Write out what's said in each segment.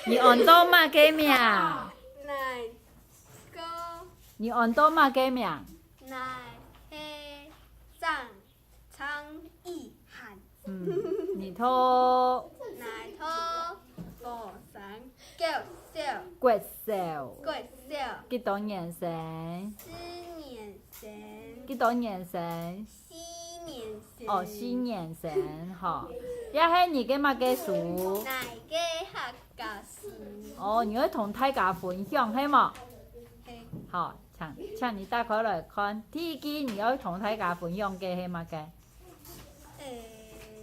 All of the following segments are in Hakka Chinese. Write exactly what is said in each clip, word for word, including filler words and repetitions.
你安到麼个名？𠊎个，你安到麼个名？𠊎係張，張意涵。嗯，你讀？𠊎讀鳳山國小。國小。國小。幾多年生？四年生。幾多年生？四年生。哦，四年生，吼。這係你个麼个書？𠊎个客家書。哦，你愛同大家分享，係無？係。好，請，請你打開來看。第一句你愛同大家分享个係麼个？欸。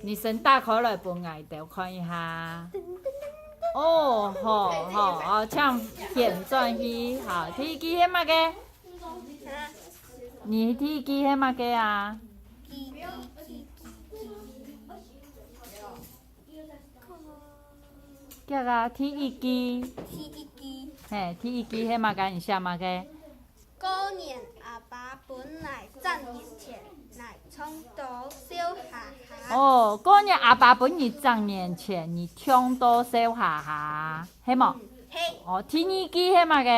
你先打開來分𠊎兜看一下。噔噔噔噔。哦，好，好，哦，請旋轉去。好，第一句係麼个？ 你第一句係麼个啊？記，記，記，記，記。這个啊，第一句。第一句。嘿，第一句係麼个？你寫麼个？過年阿爸分𠊎十元錢，𠊎創到笑哈哈。哦，過年阿爸分你十元錢，你創到笑哈哈，係無？嗯，係。哦，第二句係麼个？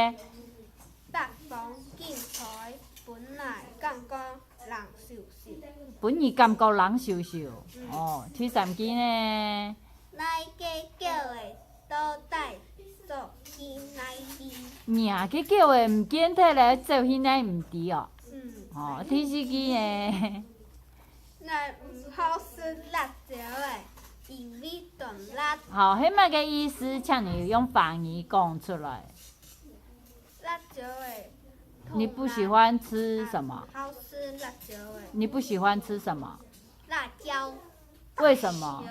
北風緊吹，分𠊎感覺冷颼颼。分你感覺冷颼颼。嗯。哦，第三句呢？𠊎个狗仔到底走去哪去？若个狗仔毋見忒咧，走去哪毋知哦。嗯。哦，第四句呢？𠊎毋好食辣椒仔，因為當辣。好，係麼个意思？請你用華語講出來。 辣椒仔，你不喜歡吃什麼？當辣。好吃辣椒仔。你不喜歡吃什麼？辣椒。為什麼？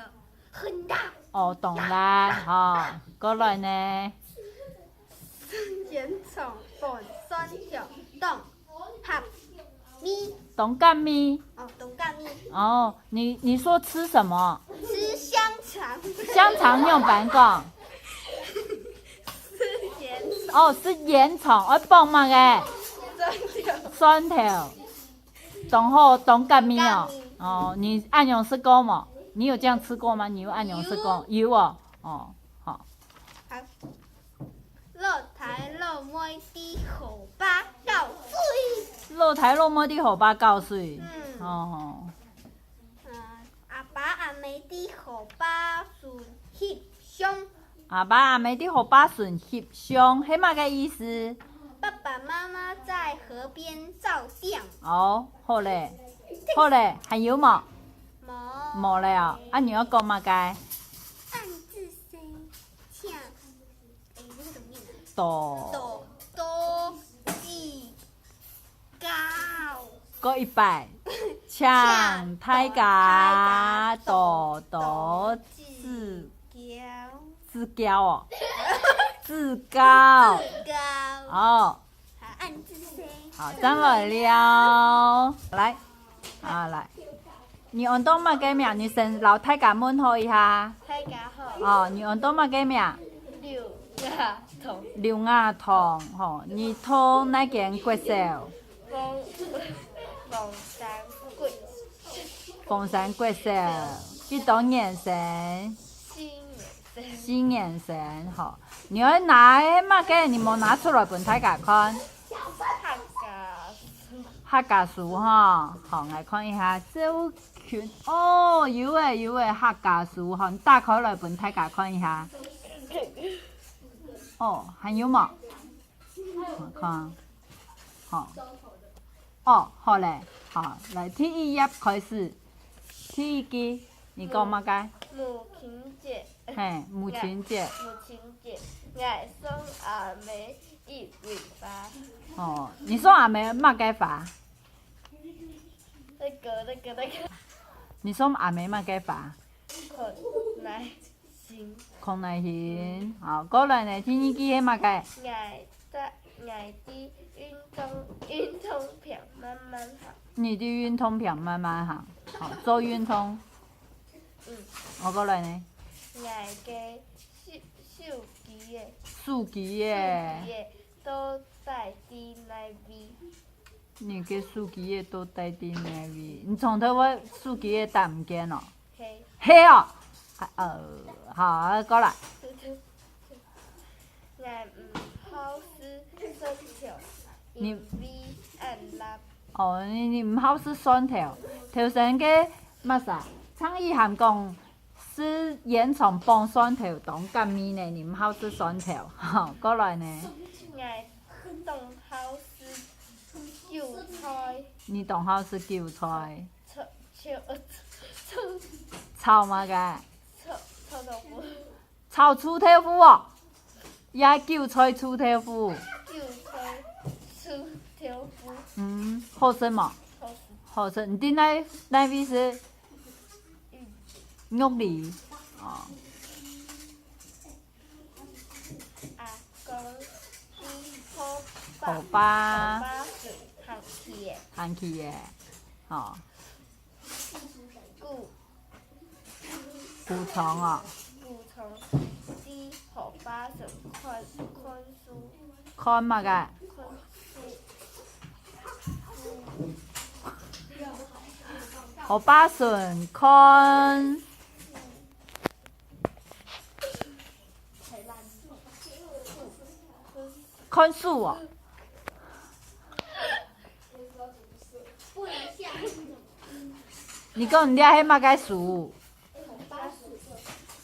很辣。哦，當辣，吼。過來呢？煙腸、粉蒜頭、當合味。當合味。哦，當合味。哦，你，你說吃什麼？吃香腸。香腸仰般講？ 食煙腸。哦，食煙腸，愛傍麼个？蒜頭。蒜頭。當好，當合味哦。合味。哦，你恁樣食過無？你有這樣吃過嗎？你有恁樣食過？有。有哦。哦，好。好。老弟老妹在河壩搞水。老弟老妹在河壩搞水。嗯。哦。呃，阿爸阿姆在河壩脣翕相。 阿爸阿姆在河壩脣翕相，係麼个意思？爸爸媽媽在河邊照相。哦，好咧，好咧，還有無？無。無咧哦，啊，你愛講麼个？恁仔細，請，欸，那個怎麼念啊？多。多，多，指教。過一擺，請大家多多指 指教哦。指教。指教。哦。好，恁仔細。好，正來尞。來，啊，來。你安到麼个名？你先摎大家問候一下。大家好。哦，你安到麼个名？劉亞彤。劉亞彤，吼，你讀哪間國小？鳳，鳳山國小。鳳山國小，幾多年生？四年生。四年生，吼。你愛拿个麼个？你無拿出來分大家看。客家書。客家書，吼。好，來看一下，這有群，哦，有誒，有誒，客家書，吼，你打開來分大家看一下。哦，還有無？ 我看，好。哦，好咧，好，來，第一頁開始。第一句，你講麼个？母親節。嘿，母親節。母親節，𠊎送阿姆一蕊花。哦，你送阿姆麼个花？那個，那個，那個。你送阿姆麼个花？康乃馨。康乃馨。好，過來呢，第二句係麼个？𠊎在，𠊎在運動，運動坪慢慢行。你在運動坪慢慢行，好，做運動。嗯。好，過來呢？𠊎个手，手機仔。手機仔。手機仔，到底在哪位？ 你个手機仔到底在哪位？你從頭到尾手機仔打毋見哦？係。係哦。啊，呃，好，過來。𠊎毋好食蒜頭，你因為恁辣。哦，你，你毋好食蒜頭。頭先个麼儕？張意涵講，食煙腸傍蒜頭當合味呢，你毋好食蒜頭。吼，過來呢？𠊎當好食韭菜。你當好食韭菜。炒，炒，炒，炒麼个？炒，炒豆腐。 炒臭豆腐哦，也韭菜臭豆腐。韭菜臭豆腐。嗯，好食無？好食。好食，你在哪，哪位食？玉里。哦。阿公，河壩。河壩。河壩脣行去个。行去个，哦。 古，古長哦。古長，在河壩脣看，看書。看麼个？看書。河壩脣看，看書哦。 你講你這係麼个書？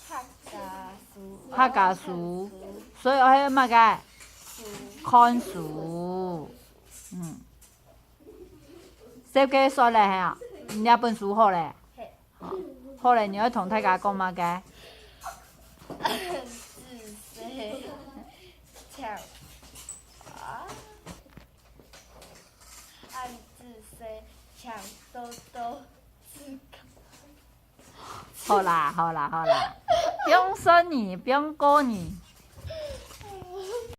客家書。客家書，所以愛麼个？書。看書。嗯。這个煞了係啊？你這本書好了？係。好，好了，你愛同大家講麼个？仔細，請，啊。 恁仔細，請多多指教。好啦，好啦，好啦，放算你，放過你。